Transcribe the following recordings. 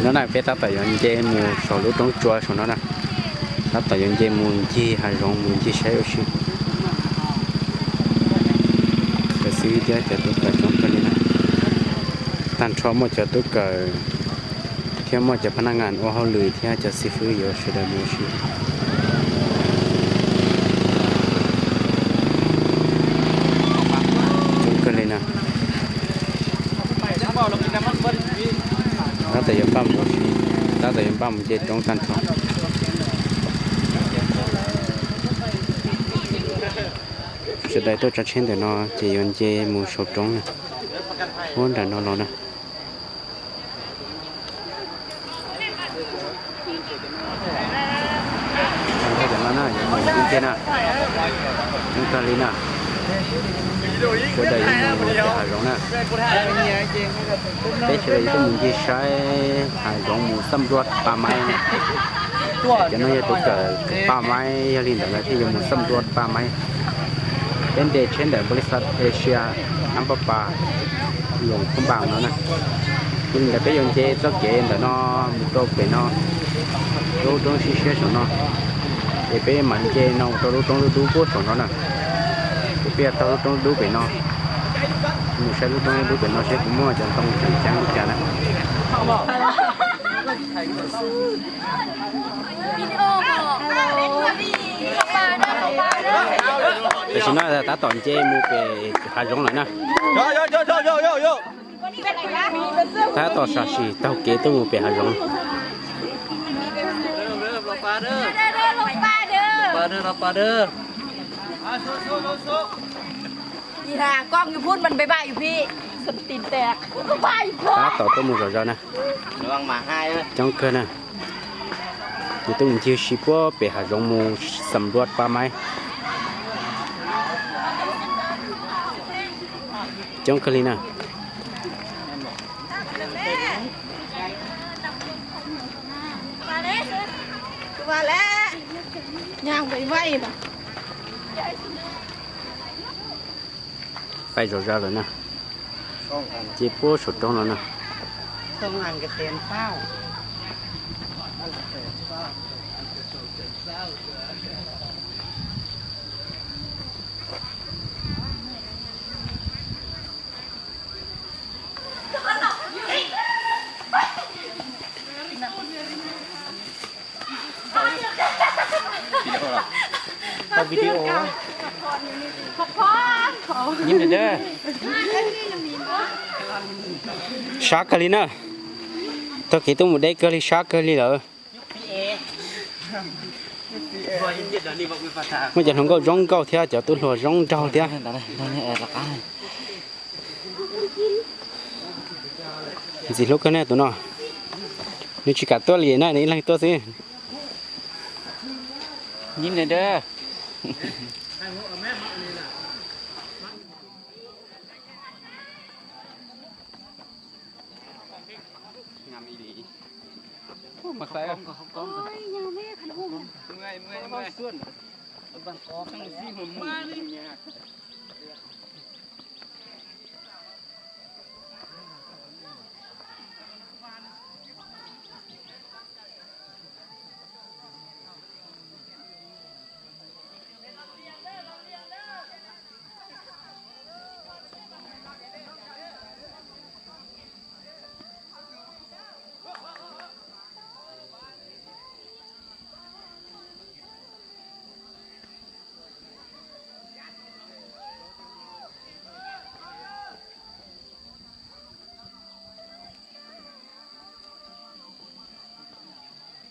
No na peb tab tom yuav nce mus saum lub roob tsua saum no na. Tab tom yuav nce mus ncig hav zoov mus ncig saib ua si. Cov xib fwb thiab cov tub kawm coob kawg li na. Tag nrho muaj cov tub kawm thiab muaj cov phab naj ngas ua hauj lwm thiab cov xib fwb yuav sawv daws mus ua si. Coob kawg li na. Tab tom yuav npaj mus, tab tom yuav npaj mus nce roob tag nrho. Sawv daws tuaj tsav tsheb ntawm no ces yuav nce mus saum roob na, puag nram no los na. Tag nrho cov no na yuav mus ncig na, zoo kawg li na. Sawv daws yuav mus pem hav zoov na. Peb sawv daws yuav tuaj mus ncig saib hav zoov mus xab npluab pa maib na. Cov no yog tus kawm pa maib, yog li ntawd lawv thiaj yuav mus xab npluab pa maib. Peb nce tsheb ntawm npau li xav Asia ab pab pas loos phab npas no na. Yog li ntawd peb yuav nce txoj kev ntawm no mus rau pem no, lub roob siab siab saum no. Ces peb mam nce no mus rau lub roob dub dub puag saum no na. Ces peb yuav taug lub roob dub pem no mus saib lub roob dub pem no seb puas muaj cov ntoo tseem ceeb li cas na. Tam sim no tab tom nce mus pem hav zoov lawm na. Tab tom sam sim taug kev tuaj mus pem hav zoov. Tab tom tuaj mus zom zaws na. Coob kawg na. Ces tuaj mus ncig si puag pem hav zoov mus xam luaj pab maib. Coob kawg li na. Pais zom zaws lawm na. Ces puag saum roob no na. Sab kawg li na. Taug kev tuaj mus deb kawg li, sab kawg li lawm. Muaj cov hluas nkauj zoo nkauj thiab cov tub hluas zoo nraug thiab. Ntxim hlub kawg na tus no. Nws tsis kam tuaj li na, nws ib leeg tuaj xwb.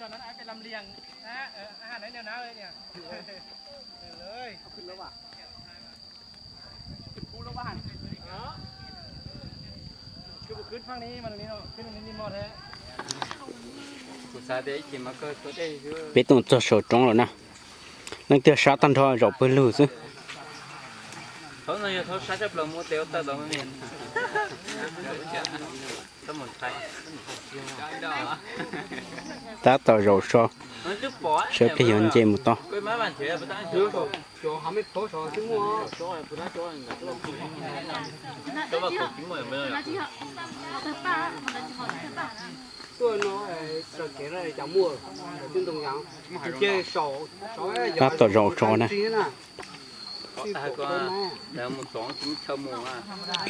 Tròนั้นอาจจะลำเลียงนะ เออ อาหารไว้แนวนั้นเลยเนี่ย เออ เลย เอาขึ้นแล้วว่ะ ขึ้นภูแล้วว่ะ เออ คือผมขึ้นฝั่งนี้มาตรงนี้เนาะ ขึ้นตรงนี้นี่มอดแท้ Peb tuaj txog saum roob lawm na. Leej twg sab tag nrho zaum pawg lug xwb. Tab tom zaum so, saib plig yuav nce mus tod. Tab tom zaum tso na.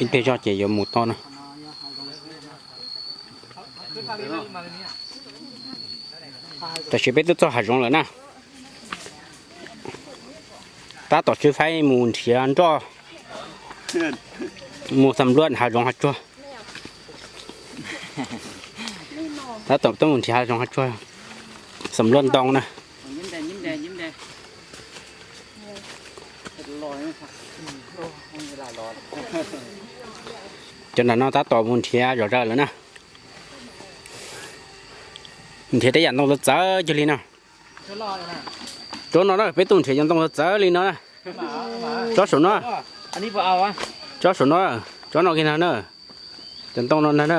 Ib pliag zoj ces yuav mus toj na. Tam sim peb twb txog hav zoov lawm na. Tab tom tswv faib mus nrhiav nroj, mus xam luaj hav zoov hav tsuag. Tab tom tuaj mus nrhiav hav zoov hav tsuag, xam luaj ntoo na. Cov nram no tab tom mus nrhiav zom zaws lawm na. Nrhiav tej yam ntoo txawv txawv cuag li no. Tsob no na, peb tuaj nrhiav cov ntoo txawv txawv li no na. Tsob saum no, tsob saum no, tsob no kiag no na. Cov ntoo no ntag na.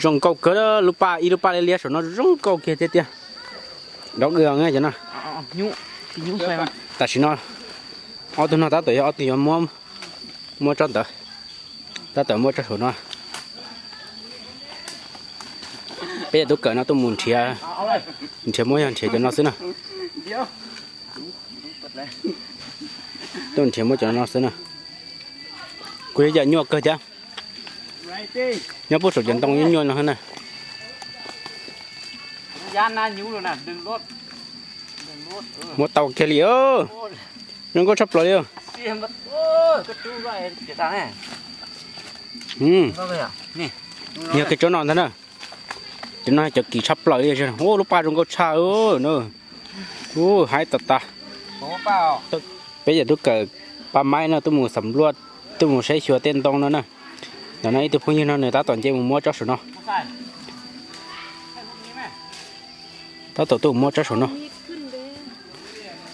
Zoo nkauj kawg, lub paj ib lub paj liab liab saum no zoo nkauj kiag tiag tiag. Dov qw cov no. Tam sim no ob tug no tab tom yog ob tug yuav muab, muab tsob ntawd, tab tom muab tsob saum no. Peb yog tub kawm no tuaj mus nrhiav, nrhiav muab yog nrhiav cov no xwb na. Tuaj nrhiav muab cov no xwb na. Kuj yog yam nyuaj kawg thiab. Nyob puag saum cov ntoo nyuaj nyuaj no na. Muab tau kiag li. Zoo nkauj tshaj plaws li. Yog kiag tsob no ntag na. Cov no cov kim tshaj plaws li. Ua lub paj zoo nkauj tshaj na. Ua haib tas tas. Peb yog tub kawm paj maib no tuaj mus xam luaj, tuaj mus saib xyuas tej ntoo no na. Ntawm no ib tug phooj ywg no nws tab tom nce mus muab tsob saum no. Tab tom tuaj mus muab tsob saum no.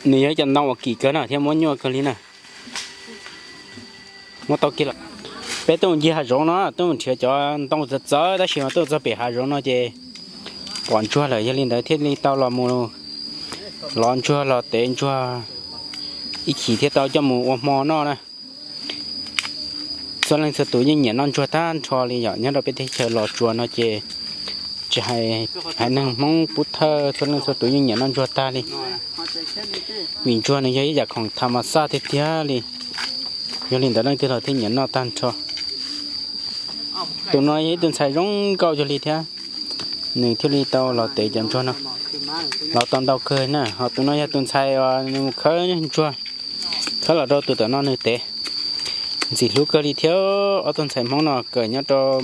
Nws yog ib cov ntoo uas kim kawg na thiab muab nyuaj kawg li na. Muab tau kiag lawm. Peb tuaj mus ncig hav zoov no, tuaj mus nrhiav cov ntoo txawv txawv tab sis mas tuaj txog pem hav zoov no ces pom ntsuag lawm, yog li ntawd thiaj li tau los mus lov ntsuag los tev ntsuag ib chim thiaj tau coj mus ua hmo noj na. Txhua leej txhua tus yeej nyiam noj ntsuag tag nrho li yom, nyob rau peb teb chaws Los Tsuas no ces tsis hais haiv neeg Hmoob pub thawj txhua leej txhua tus yeej nyiam noj ntsuag tag li. Vim ntsuag nws yog ib yam khoom tham mas xaj tiag tiag li, yog li ntawd leej twg los thiaj nyiam noj tag nrho. Tus no yog ib tug ntxhais zoo nkauj cuag li thiab, nws thiaj li tau los tev cov ntsuag no, los tau ntau kawg na. Ho tus no yog tus ntxhais uas nws mus khawb ntsuag, khawb los rau tus tom no nws tev. Ntxim hlub kawg li thiab, ob tug ntxhais Hmoob no kawm nyob rau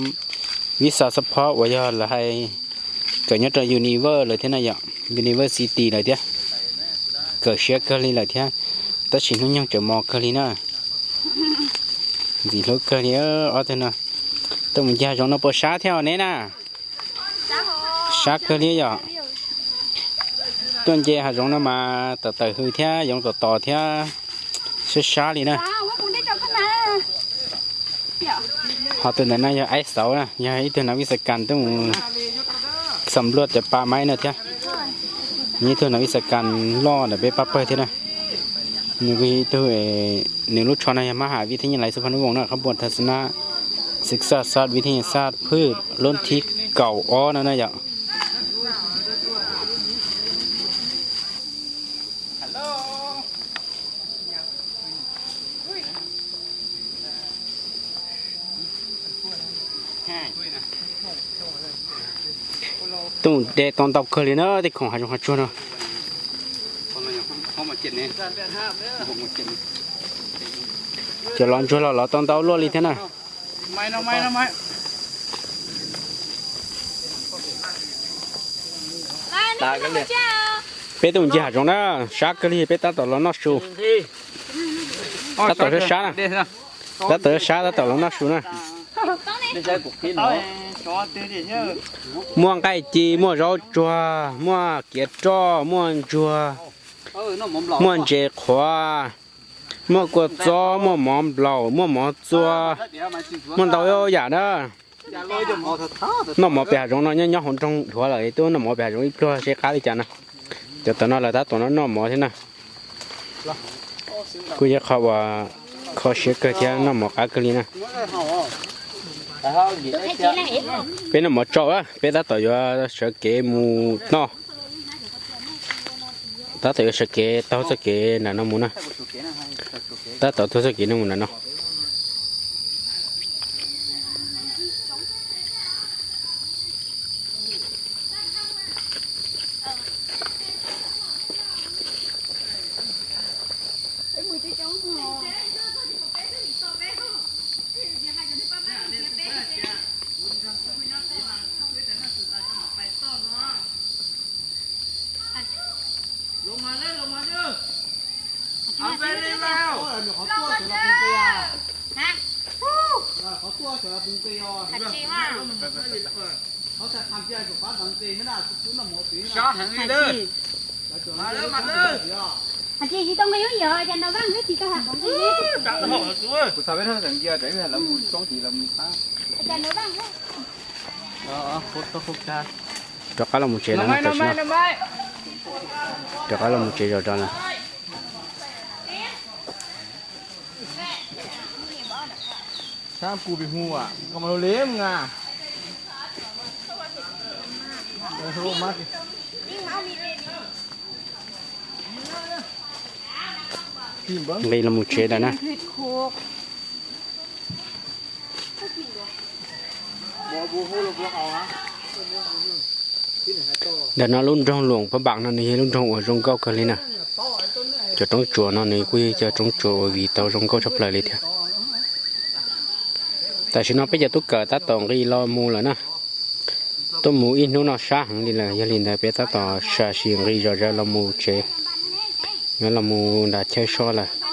Vista Support uas yog lawv hais kawm nyob rau Univer lawm thiab na yom, University lawm thiab. Kawm siab kawg li lawm thiab, tab sis hnub nyoog tseem mos kawg li na. Ntxim hlub kawg li ob tug no. Tuaj mus ncig hav zoov no puas sab thiab os neb na? Sab kawg li yom. Tuaj nce hav zoov no mas tawm tawm hws thiab yoov tom tos thiab, sab sab li na. Ho tus ntawm no yog Aib Xauv na, yog ib tug nav vij xa kas tuaj mus xam luaj cov pa maib no thiab. Nws ib tug nav vij xa kas loj ntawm peb pab pawg thiab na. Nws ib tug, nws lub tsho no yog mab ham vij thib nyaj lais xu pha nub voos na, qhab npua thas xas nab xwm xaj xaj vij thib nyaj xaj phwj lub thib kaum ob no na yom. Tuaj de tau ntau kawg li na tej khoom hav zoov hav tsuag no. Cov lov ntsuag los lov tau ntau luaj li thiab na. Peb tuaj mus ncig hav zoov na, sab kawg li peb tab tom los noj su. Tab tom sab sab na, tab tom sab sab tab tom los noj su na. Muaj nqaij ci, muaj zaub tsuag, muaj kiav roj, muaj ntsuag, muaj ntses qhuav, muaj kua txob, muaj mov nplaum, muaj mov txua, muaj ntau yam na. Noj mov pem hav zoov no nyob nyob hauv nroog dhuav lawm twb noj mov pem hav zoov ib pluag seb qab li cas na. Cov tom no lawv tab tom noj mov thiab na. Kuj yog qhov uas kho siab kawg thiab noj mov qab kawg li na. Peb noj mov tsau, peb tab tom yuav sawv kev mus noj. Tab tom yuav sawv kev taug txoj kev nram no mus na. Tab tom taug txoj kev no mus nram no. Rov qab los mus tsev lawm no, tam sim no rov qab los mus tsev zos rau lawm. Nqis los mus tsev lawm na. Ntawm no lub nroog Luam Phab Npas no nws yog lub nroog uas zoo nkauj kawg li na. Cov roob tsuas no nws kuj yog cov roob tsuas uas viv tau zoo nkauj tshaj plaws li thiab. Tam sim no peb cov tub kawm tab tom nqis los mus lawm na. Tuaj mus ib hnub no sab heev li lawm, yog li ntawd peb tab tom sam sim nqis zom zaws los mus tsev, yuav los mus nram chaw so lawm.